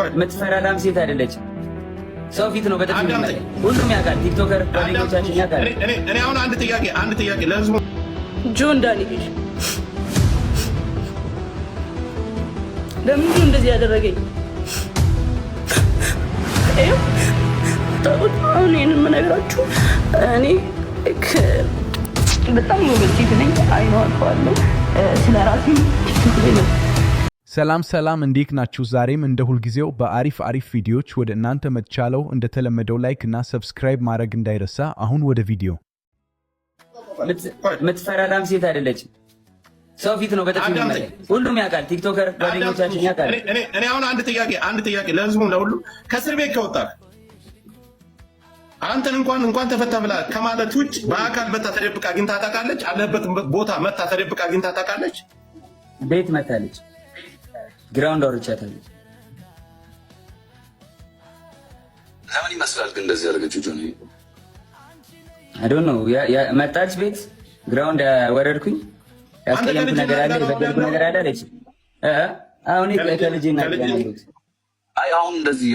የምትፈራራም ሴት አይደለችም። ሰው ፊት ነው በጥፊ የሚመታኝ። ሁሉም ያውቃል። TikToker ጓደኞቻችን ያውቃል። እኔ አሁን አንድ ጥያቄ ለህዝቡ። ጆን ዳንኤል ለምንድን ነው እንደዚህ ያደረገኝ? ይኸው አሁን ይሄንን የምነግራችሁ እኔ በጣም ጎበዝ ሴት ነኝ። አይኗ አውቀዋለሁ። ስለ ራሴ ቲክቶክ ላይ ነው። ሰላም ሰላም፣ እንዴት ናችሁ? ዛሬም እንደ ሁልጊዜው በአሪፍ አሪፍ ቪዲዮዎች ወደ እናንተ መጥቻለሁ። እንደተለመደው like እና subscribe ማድረግ እንዳይረሳ። አሁን ወደ ቪዲዮ። የምትፈራራም ሴት አይደለችም። ሰው ፊት ነው በጥፊ የሚመታኝ። ሁሉም ያውቃል። TikToker ጓደኞቻችን ያውቃል። እኔ አሁን አንድ ጥያቄ ለህዝቡም ለሁሉም፣ ከእስር ቤት ከወጣ አንተን እንኳን ተፈታ ብላ ከማለት ውጭ በአካል መታ ተደብቃ አግኝታ ታውቃለች? አለበት ቦታ መታ ተደብቃ አግኝታ ታውቃለች? ቤት መታለች። Ground አውርቻታለሁ። ለምን ይመስላል ግን እንደዚህ ያደረገችው ጆኒ? I don't know። መጣች ቤት፣ ground ወረድኩኝ። ያስቀየምኩ ነገር አለ፣ የበደልኩ ነገር አለ አለች። አሁን ከልጄ እና አይ፣ አሁን እንደዚህ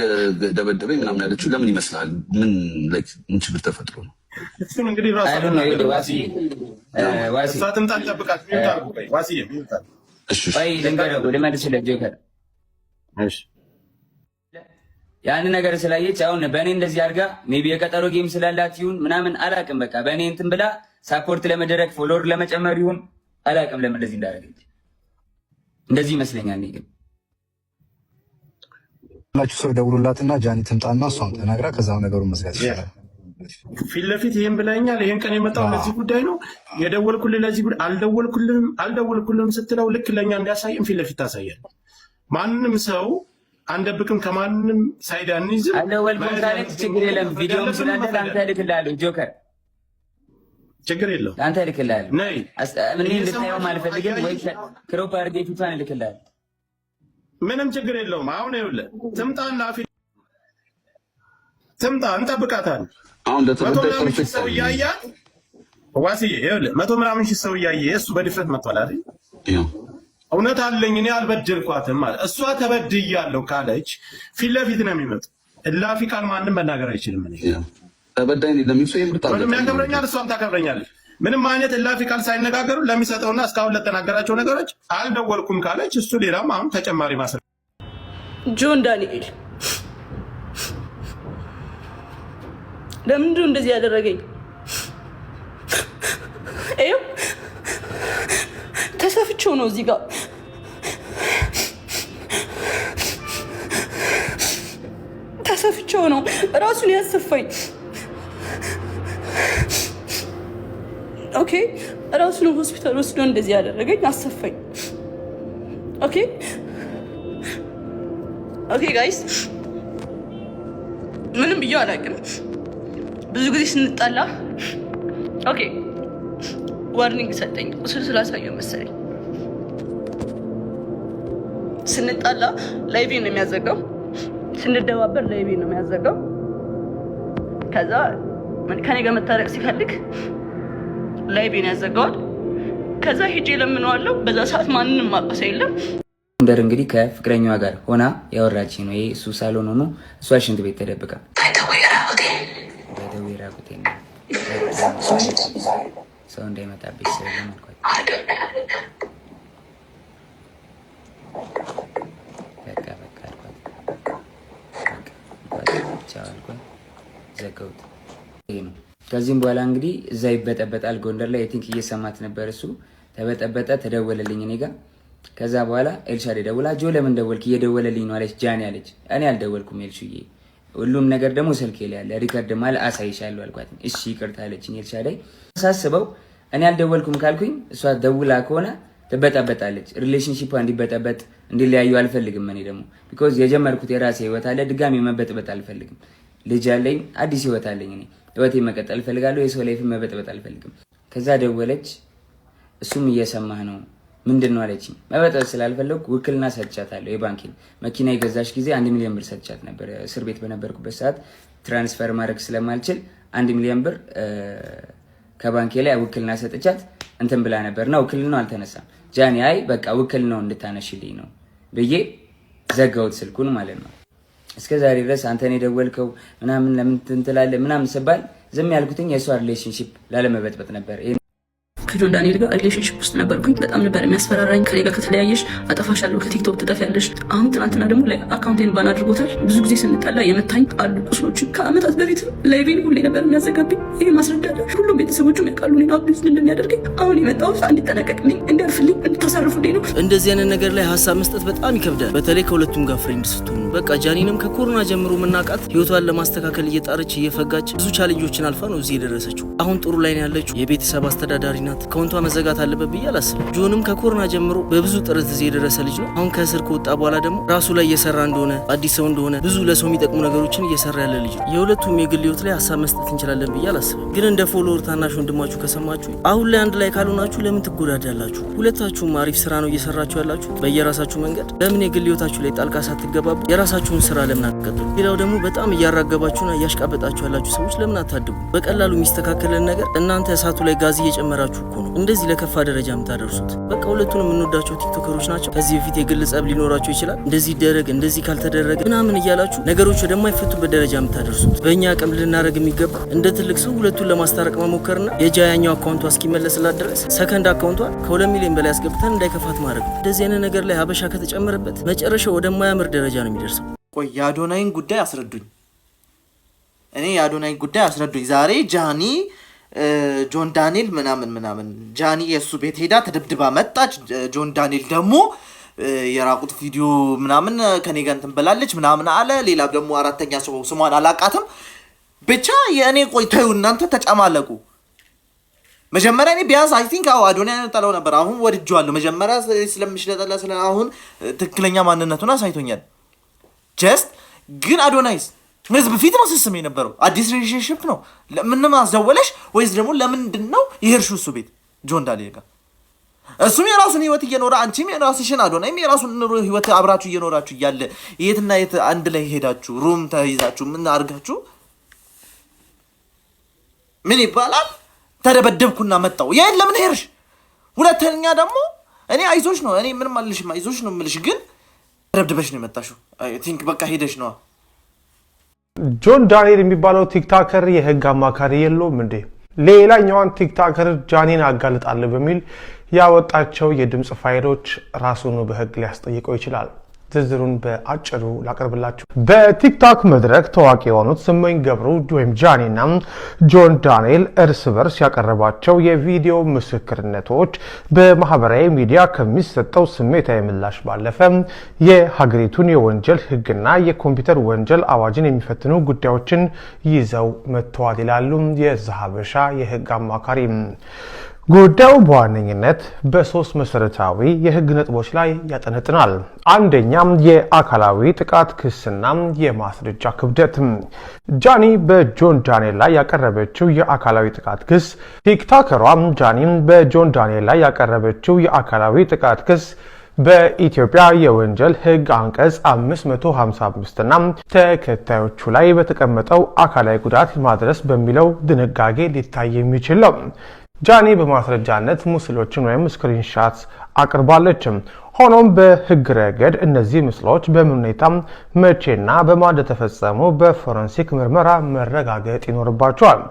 ደበደበኝ ምናምን ያለችው ለምን ይመስላል? ምን like ምን ችግር ተፈጥሮ ነው? እሱን እንግዲህ ራሷ እሷ ትምጣ፣ እንጠብቃት። ዋስዬ። ቆይ ልንገረው፣ ልመልስልህ ጆከር። ያን ነገር ስላየች አሁን በእኔ እንደዚህ አድርጋ maybe የቀጠሮ game ስላላት ይሁን ምናምን አላቅም። በቃ በእኔ እንትን ብላ support ለመደረግ፣ follower ለመጨመር ይሁን አላቅም፣ ለምን እንደዚህ እንዳደረገች እንደዚህ ይመስለኛል። እኔ ግን ላችሁ ሰው ደውሉላትና ጃኒ ትምጣና እሷም ተናግራ ከዛ ነገሩን መዝጋት ይችላል። ፊት ለፊት ይህን ብለኛል። ይህን ቀን የመጣው ለዚህ ጉዳይ ነው የደወልኩልህ፣ ለዚህ ጉዳይ አልደወልኩልህም፣ አልደወልኩልህም ስትለው ልክ ለእኛ እንዲያሳይም ፊት ለፊት ታሳያል። ማንም ሰው አንደብቅም፣ ከማንም side አንይዝም። አልደወልኩም ካለች ችግር የለም። ቪዲዮም ስላለ ለአንተ እልክልሃለሁ ጆከር። ችግር የለው። ለአንተ እልክልሃለሁ። ነይ። እኔ እንድታየውም አልፈልግም፣ ወይ crop አድርጌ ፊቷን እልክልሃለሁ። ምንም ችግር የለውም። አሁን ይኸውልህ ትምጣና ፊት ትምጣ፣ እንጠብቃታለን። አሁን መቶ ለተበዳይ ምናምን ሺህ perfect ሰው እያያት ዋስዬ፣ ይኸውልህ 100 ምናምን ሺህ ሰው እያየ እሱ በድፍረት መጥቷል አይደል? እውነት አለኝ፣ እኔ አልበደልኳትም ማለት፣ እሷ ተበድያለሁ ካለች ፊት ለፊት ነው የሚመጡ። እላፊ ቃል ማንም መናገር አይችልም። እኔ ተበዳይ ለሚል ሰው የምርጥ ምንም ያከብረኛል፣ እሷም ታከብረኛለች። ምንም አይነት እላፊ ቃል ሳይነጋገሩ ለሚሰጠውና እስካሁን ለተናገራቸው ነገሮች አልደወልኩም ካለች እሱ ሌላም አሁን ተጨማሪ ማስረጃ። ጆን ዳንኤል ለምንድን ነው እንደዚህ ያደረገኝ? ይኸው ተሰፍቼው ነው፣ እዚህ ጋር ተሰፍቼው ነው ራሱን ያሰፋኝ። Okay፣ ራሱን ሆስፒታል ወስዶ እንደዚህ ያደረገኝ፣ አሰፋኝ። Okay guys፣ ምንም ብዬው አላውቅም። ብዙ ጊዜ ስንጣላ okay warning ሰጠኝ። ቁስል ስላሳየው መሰለኝ። ስንጣላ live ኤን ነው የሚያዘጋው። ስንደባበር live ኤን ነው የሚያዘጋው። ከዛ ከኔ ጋር መታረቅ ሲፈልግ live ኤን ያዘጋዋል። ከዛ ሄጄ ለምነዋለሁ። በዛ ሰዓት ማንንም ማቀሰ የለም። ጎንደር እንግዲህ ከፍቅረኛዋ ጋር ሆና ያወራች ነው። ይሄ እሱ ሳሎን ሆኖ እሷ ሽንት ቤት ተደብቃ ባይተዌ ራቁቴን ነው፣ ሰው እንዳይመጣብኝ ስለ አልኳት። በቃ በቃ አልኳት። ቻው አልኳት። ዘጋሁት። ይሄ ነው። ከዚህም በኋላ እንግዲህ እዛ ይበጠበጣል ጎንደር ላይ። I think እየሰማት ነበር እሱ። ተበጠበጠ፣ ተደወለልኝ እኔ ጋር። ከዛ በኋላ ኤልሻ ደውላ ጆ ለምን ደወልክ? እየደወለልኝ ነው አለች። ጃኒ አለች። እኔ አልደወልኩም ኤልሹዬ፣ ሁሉም ነገር ደግሞ ስልኬ ላይ ያለ record ማለ አሳይሻለሁ አልኳት። እሺ ይቅርታ አለችኝ ኤልሻዳይ። ሳስበው እኔ አልደወልኩም ካልኩኝ እሷ ደውላ ከሆነ ትበጠበጣለች። Relationship እንዲበጠበጥ፣ እንዲለያዩ አልፈልግም። እኔ ደግሞ because የጀመርኩት የራሴ ህይወት አለ። ድጋሚ መበጥበጥ አልፈልግም። ልጅ አለኝ፣ አዲስ ህይወት አለኝ። እኔ ህይወቴ መቀጠል እፈልጋለሁ። የሰው life መበጥበጥ አልፈልግም። ከዛ ደወለች። እሱም እየሰማህ ነው፣ ምንድን ነው አለችኝ። መበጥበጥ ስላልፈለግኩ ውክልና ሰጥቻታለሁ። የባንኬን መኪና የገዛሽ ጊዜ 1 ሚሊዮን ብር ሰጥቻት ነበር። እስር ቤት በነበርኩበት ሰዓት transfer ማድረግ ስለማልችል 1 ሚሊዮን ብር ከባንኬ ላይ ውክልና ሰጥቻት እንትን ብላ ነበር እና ውክልናው አልተነሳም። ጃኒ አይ በቃ ውክልናው እንድታነሽልኝ ነው ብዬ ዘጋሁት ስልኩን ማለት ነው። እስከ ዛሬ ድረስ አንተን የደወልከው ምናምን ለምን ትላለህ ምናምን ስባል ዝም ያልኩትኝ የእሷ relationship ላለመበጥበጥ ነበር። ከጆን ዳንኤል ጋር relationship ውስጥ ነበርኩኝ። በጣም ነበር የሚያስፈራራኝ። ከኔ ጋር ከተለያየሽ አጠፋሻለሁ፣ ከቲክቶክ ትጠፊያለሽ። አሁን ትናንትና ደግሞ account ኤን ban አድርጎታል። ብዙ ጊዜ ስንጣላ የመታኝ አሉ ቁስሎች። ከአመታት በፊት live ኤን ሁሌ ነበር የሚያዘጋብኝ። ይህ ማስረዳለ ሁሉም ቤተሰቦቹም ያውቃሉ እኔን abuse እንደሚያደርገኝ። አሁን የመጣሁት እንዲጠነቀቅልኝ፣ እንዲያርፍልኝ፣ እንድታሳርፉልኝ ነው። እንደዚህ አይነት ነገር ላይ ሀሳብ መስጠት በጣም ይከብዳል። በተለይ ከሁለቱም ጋር friend ስትሆኑ። በቃ ጃኒንም ከኮሮና ጀምሮ ምናቃት ህይወቷን ለማስተካከል እየጣረች እየፈጋች ብዙ challenge ኦችን አልፋ ነው እዚህ የደረሰችው። አሁን ጥሩ ላይ ነው ያለችው። የቤተሰብ አስተዳዳሪ ናት። አካውንቷ መዘጋት አለበት ብዬ አላስብም። ጆንም ከኮሮና ጀምሮ በብዙ ጥረት እዚህ የደረሰ ልጅ ነው። አሁን ከእስር ከወጣ በኋላ ደግሞ ራሱ ላይ እየሰራ እንደሆነ፣ አዲስ ሰው እንደሆነ፣ ብዙ ለሰው የሚጠቅሙ ነገሮችን እየሰራ ያለ ልጅ ነው። የሁለቱም የግል ህይወት ላይ ሀሳብ መስጠት እንችላለን ብዬ አላስብም። ግን እንደ follower ታናሽ ወንድማችሁ ከሰማችሁ አሁን ላይ አንድ ላይ ካልሆናችሁ ለምን ትጎዳዳላችሁ? ሁለታችሁም አሪፍ ስራ ነው እየሰራችሁ ያላችሁ በየራሳችሁ መንገድ። ለምን የግል ህይወታችሁ ላይ ጣልቃ ሳትገባቡ የራሳችሁን ስራ ለምን አትቀጥሉ? ሌላው ደግሞ በጣም እያራገባችሁና እያሽቃበጣችሁ ያላችሁ ሰዎች ለምን አታድቡ? በቀላሉ የሚስተካከልን ነገር እናንተ እሳቱ ላይ ጋዝ እየጨመራችሁ እኮ ነው እንደዚህ ለከፋ ደረጃ የምታደርሱት። በቃ ሁለቱንም የምንወዳቸው ቲክቶከሮች ናቸው። ከዚህ በፊት የግል ጸብ ሊኖራቸው ይችላል። እንደዚህ ይደረግ እንደዚህ ካልተደረገ ምናምን እያላችሁ ነገሮች ወደማይፈቱበት ደረጃ የምታደርሱት። በእኛ አቅም ልናደርግ የሚገባ እንደ ትልቅ ሰው ሁለቱን ለማስታረቅ መሞከርና የጃያኛው አካውንቷ እስኪመለስላት ድረስ second አካውንቷን ከ2 ሚሊዮን በላይ አስገብተን እንዳይከፋት ማድረግ ነው። እንደዚህ አይነት ነገር ላይ ሀበሻ ከተጨመረበት መጨረሻው ወደማያምር ደረጃ ነው የሚደርሰው። ቆይ፣ የአዶናይን ጉዳይ አስረዱኝ። እኔ የአዶናይን ጉዳይ አስረዱኝ። ዛሬ ጃኒ ጆን ዳንኤል ምናምን ምናምን ጃኒ የእሱ ቤት ሄዳ ተደብድባ መጣች። ጆን ዳንኤል ደግሞ የራቁት ቪዲዮ ምናምን ከኔ ጋር እንትን ብላለች ምናምን አለ። ሌላ ደግሞ አራተኛ ሰው ስሟን አላቃትም። ብቻ የእኔ ቆይ ተዩ እናንተ ተጨማለቁ። መጀመሪያ እኔ ቢያንስ I think አዎ አዶናይ ጠለው ነበር። አሁን ወድጄዋለሁ። መጀመሪያ ስለምሽለጠላ ስለ አሁን ትክክለኛ ማንነቱን አሳይቶኛል። Just ግን አዶናይስ ህዝብ ፊት ነው ስስም የነበረው። አዲስ relationship ነው። ምንም አስደወለሽ ወይስ ደግሞ ለምንድን ነው የሄድሽው እሱ ቤት ጆን ዳንኤል ጋር? እሱም የራሱን ህይወት እየኖረ፣ አንቺም የራስሽን፣ አዶናይም የራሱን ኑሮ ህይወት አብራችሁ እየኖራችሁ እያለ የትና የት አንድ ላይ ሄዳችሁ room ተይዛችሁ ምን አድርጋችሁ ምን ይባላል? ተደበደብኩና መጣው። ይሄን ለምን ሄድሽ? ሁለተኛ ደግሞ እኔ አይዞሽ ነው፣ እኔ ምንም አልልሽም፣ አይዞሽ ነው የምልሽ። ግን ተደብድበሽ ነው የመጣሽው። I think በቃ ሄደሽ ነዋ። ጆን ዳንኤል የሚባለው ቲክታከር የህግ አማካሪ የለውም እንዴ? ሌላኛዋን ቲክታከር ጃኒን አጋልጣለሁ በሚል ያወጣቸው የድምፅ ፋይሎች ራሱኑ በህግ ሊያስጠይቀው ይችላል። ዝርዝሩን በአጭሩ ላቀርብላችሁ። በቲክቶክ መድረክ ታዋቂ የሆኑት ስመኝ ገብሩ ወይም ጃኒና ጆን ዳንኤል እርስ በርስ ያቀረቧቸው የቪዲዮ ምስክርነቶች በማህበራዊ ሚዲያ ከሚሰጠው ስሜታዊ ምላሽ ባለፈ የሀገሪቱን የወንጀል ህግና የኮምፒውተር ወንጀል አዋጅን የሚፈትኑ ጉዳዮችን ይዘው መጥተዋል ይላሉ የዘሀበሻ የህግ አማካሪ። ጉዳዩ በዋነኝነት በሶስት መሰረታዊ የህግ ነጥቦች ላይ ያጠነጥናል። አንደኛም የአካላዊ ጥቃት ክስና የማስረጃ ክብደት። ጃኒ በጆን ዳንኤል ላይ ያቀረበችው የአካላዊ ጥቃት ክስ ቲክቶከሯ ጃኒ በጆን ዳንኤል ላይ ያቀረበችው የአካላዊ ጥቃት ክስ በኢትዮጵያ የወንጀል ህግ አንቀጽ 555 እና ተከታዮቹ ላይ በተቀመጠው አካላዊ ጉዳት ማድረስ በሚለው ድንጋጌ ሊታይ የሚችል ነው። ጃኒ በማስረጃነት ምስሎችን ወይም screenshot አቅርባለች። ሆኖም በህግ ረገድ እነዚህ ምስሎች በምን ሁኔታ፣ መቼና በማን እንደተፈጸሙ በፎረንሲክ ምርመራ መረጋገጥ ይኖርባቸዋል።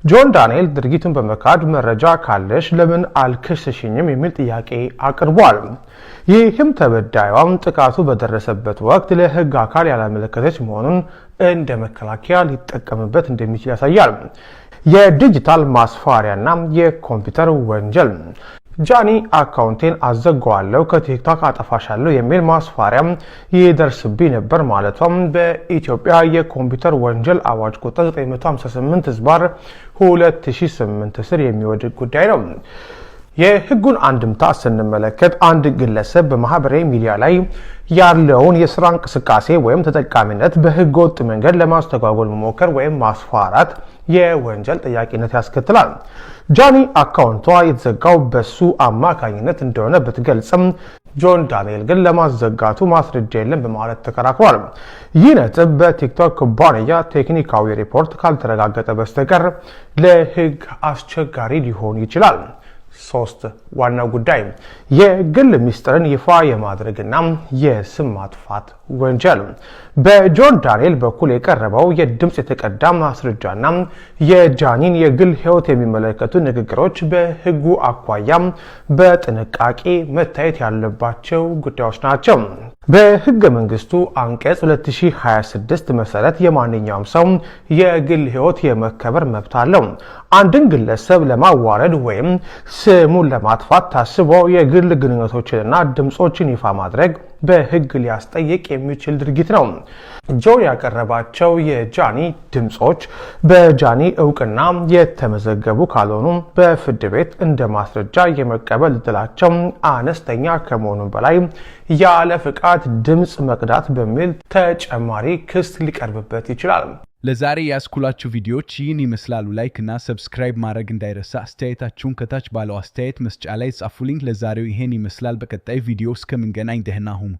ጆን ዳንኤል ድርጊቱን በመካድ መረጃ ካለሽ ለምን አልከሰሽኝም የሚል ጥያቄ አቅርቧል። ይህም ተበዳዩም ጥቃቱ በደረሰበት ወቅት ለህግ አካል ያላመለከተች መሆኑን እንደ መከላከያ ሊጠቀምበት እንደሚችል ያሳያል። የዲጂታል ማስፈራሪያና የኮምፒውተር ወንጀል። ጃኒ አካውንቴን አዘጋዋለሁ፣ ከቲክቶክ አጠፋሻለሁ የሚል ማስፈራሪያም ይደርስብኝ ነበር ማለቷም በኢትዮጵያ የኮምፒውተር ወንጀል አዋጅ ቁጥር 958/2008 ስር የሚወድቅ ጉዳይ ነው። የህጉን አንድምታ ስንመለከት አንድ ግለሰብ በማህበራዊ ሚዲያ ላይ ያለውን የስራ እንቅስቃሴ ወይም ተጠቃሚነት በህገ ወጥ መንገድ ለማስተጓጎል መሞከር ወይም ማስፈራራት የወንጀል ጠያቂነት ያስከትላል። ጃኒ አካውንቷ የተዘጋው በሱ አማካኝነት እንደሆነ ብትገልጽም ጆን ዳንኤል ግን ለማዘጋቱ ማስረጃ የለም በማለት ተከራክሯል። ይህ ነጥብ በቲክቶክ ኩባንያ ቴክኒካዊ ሪፖርት ካልተረጋገጠ በስተቀር ለህግ አስቸጋሪ ሊሆን ይችላል። ሶስት፣ ዋና ጉዳይ የግል ሚስጥርን ይፋ የማድረግና የስም ማጥፋት ወንጀል። በጆን ዳንኤል በኩል የቀረበው የድምፅ የተቀዳ ማስረጃና የጃኒን የግል ሕይወት የሚመለከቱ ንግግሮች በሕጉ አኳያ በጥንቃቄ መታየት ያለባቸው ጉዳዮች ናቸው። በሕገ መንግስቱ አንቀጽ 2026 መሰረት የማንኛውም ሰው የግል ሕይወት የመከበር መብት አለው። አንድን ግለሰብ ለማዋረድ ወይም ስሙን ለማጥፋት ታስቦ የግል ግንኙነቶችንና ድምፆችን ይፋ ማድረግ በሕግ ሊያስጠይቅ የሚችል ድርጊት ነው። ጆን ያቀረባቸው የጃኒ ድምፆች በጃኒ እውቅና የተመዘገቡ ካልሆኑ በፍርድ ቤት እንደ ማስረጃ የመቀበል ዕድላቸው አነስተኛ ከመሆኑም በላይ ያለ ፍቃድ ድምፅ መቅዳት በሚል ተጨማሪ ክስ ሊቀርብበት ይችላል። ለዛሬ ያስኩላችሁ ቪዲዮዎች ይህን ይመስላሉ። Like እና subscribe ማድረግ እንዳይረሳ። አስተያየታችሁን ከታች ባለው አስተያየት መስጫ ላይ ጻፉልኝ። ለዛሬው ይሄን ይመስላል። በቀጣይ ቪዲዮ እስከምንገናኝ ደህና ሁኑ።